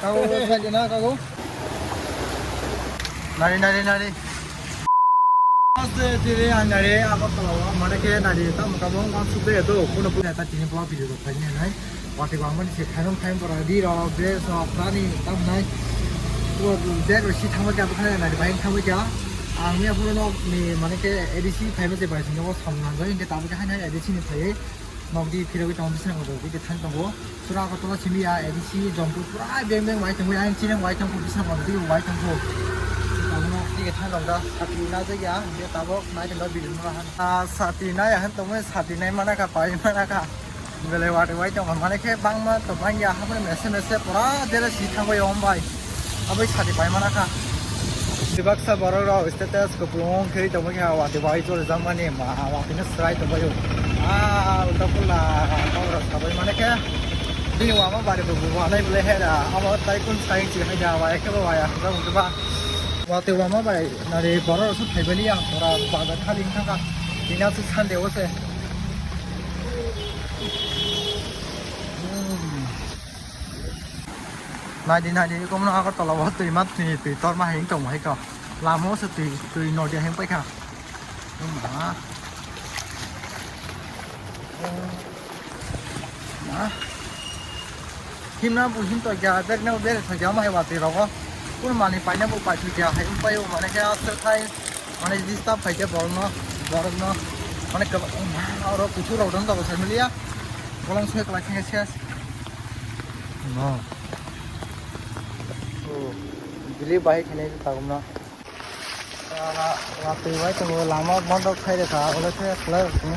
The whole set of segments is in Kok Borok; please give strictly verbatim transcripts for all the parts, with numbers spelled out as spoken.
Kago, kago, na, kago. Nari, nari, nari. Aste, tiri, ang nari, Agartala o, mane khe nari, tamo kamo, ang sukre do, kuno kuno ta tini vlog video do, phai nai. Watwi bangmani se khairok khairok pora di rok, dress rok, prani, tam nai. Bo dress rok si thangma kya, bukhana nari, bai thangma kya. Ang ya pura nok ni, mane khe A D C phai ma se bai, sini o sam nang, hingke tamo khe hai nai A D C ni phai. Nokdi phirogwi tongo, bising rok di than tongo. Pura Agartala simi ya, A D C, Jampui pura beng beng wai tongwi, ayang chini wai tongkho, bising rok di wai tongkho. Tabuk di than rok da, sati na jagya, je tabuk nai tongda bidin ma han. Ah, sati nai han tongwi, sati nai mana ka, pai mana ka. Belai wai wai tongkha, mane khe bangma tongmani ya, hamani mese mese pura jera si thangwi om bai. Aboi sadi pai mana kha. Sibaksa borok rok status kupulung khe tongma khe watwi bai chole jamani ma watwi no srai tongbai o. Ah, ulta pula tong rok sabai mane khe. Bini wama bari bo bo anai bole hera. Amo tai kun sai chi hai da wa ekhe bo wa ya ba. Watwi wama bai nari borok rok su phaibani ya pura baga khali thangkha. Dina su Sunday o se. Hmm. Naidi, naidi, eko mano Agartala o twi ma twi, twi torma hai wng tongmo hai kho. Lama o se twi, twi nodia hai wng paikha. Ma. Ma. Himna bo him tokya, bag na bag tokya, ma hai watwi rogo. Kun mani paina bo pai tokya, hai wng paio, mane khe aswk khai, mane disturb khai khe borokno, borokno. Mane kebo, ma, oro kuthuk rok dong tabo sai maliya. Bolong soi kwlai khe ses. No. Oh, bili bahai khainai tagumna. Watwi bai tongo, lama bondo khai rwkha, olo khe khlai rwkha.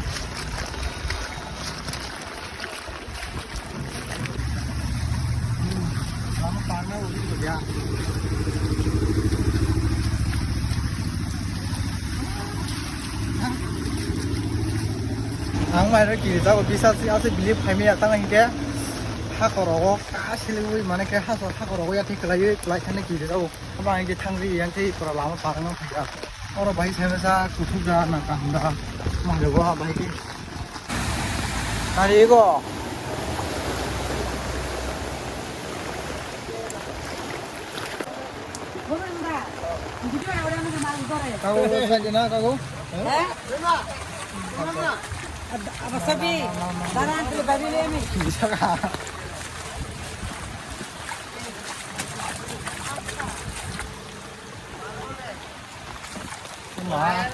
Lama parna uri rwkha. Ang mai rw kiri jago, bisa si ase bili phaimaya tang hinkhe hakorogo ka siliwi mane khe haso hakorogo yati kwlaiwi kwlai thani kiri jago. Omo ang khe thangri yang khe pura lama parang no kha. Oro bai sai masa kuthuk da na kaham da. Mang de go bai khe. Tari go. Kago, kago, na, kago. Hah? Ab-, abang sabi, barang antri bari le mi. Bisa ka? Ma.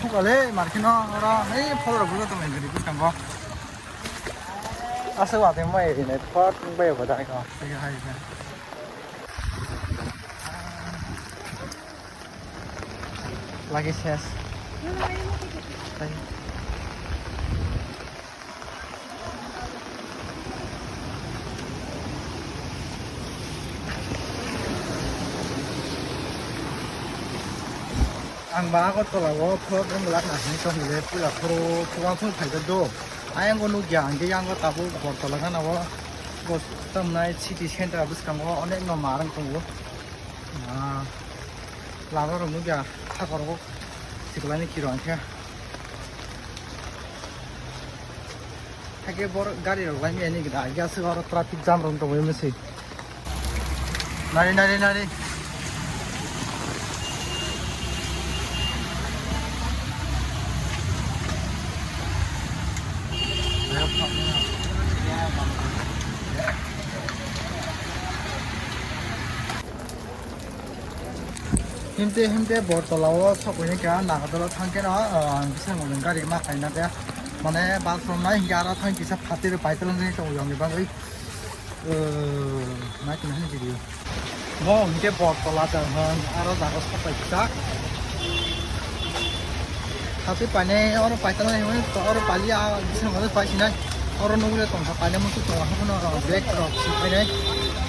Thukale, markino, ora, hei, phol rok bujo tong lai, gari bwskango. Asa wa teng bai, ne, thot, bai, ba, dai ko. Hai, hai. Lagi ses. Ang ba Agartala o vlog wng glak na hwnwi tong le puila phoro phobang phung phaijak do. Ayang o nukya ang khe yang o tabuk Agartala gana o bo tamnai city center bwskango onek no marang tongo. Ah, lama rok nukya, hakor rok siklani kiro ang khe. Hakhe bor gari rok lai mani gida, ya se oro traffic jam rok tongwi masi. Nari, nari, nari. Himte himte Agartala o sokoi ni kha Nagadal o thang khe no, ah, ang kisa mung gari ma khaina khe mane bus rok nai hingke aro thang kisa phatiro paitala ni tong yang ni bagwi, eh, nai tong hini video. Bo hingke Agartala tong hwn aro jaga sopai kisa. Hati paine oro paitala ni hwn oro pali a bisa ngol pai sinai oro nugule tong kha paine musu tong ha kono bag rok si paine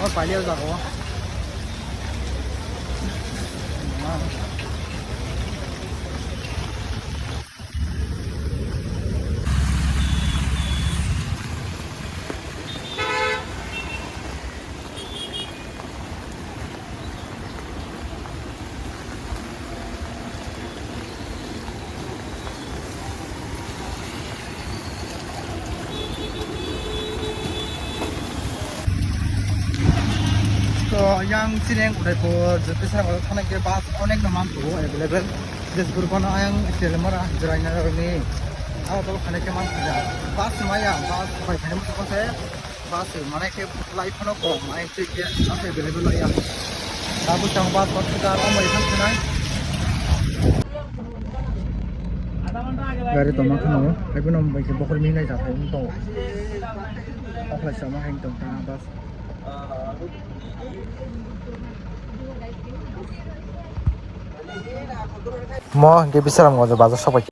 oro pali o jaga o. Yang chini Udaipur, Jyotisrang o thana khe bus onek no man tongo available. Jeshpur kono ayang Telemara Jiraina ni. Abo to thana khe man thana. Bus maya, bus bai thana mo ko se. Bus mane khe lai phano ko mai che khe available ya. Abo tang bus ko thika o mai thang thana. Gari toma khano, hai bono bai khe bokhor mi nai ja thai to. Akhlai sama hai tong ta bus. Mo hingke Bisramganj bazar sopai.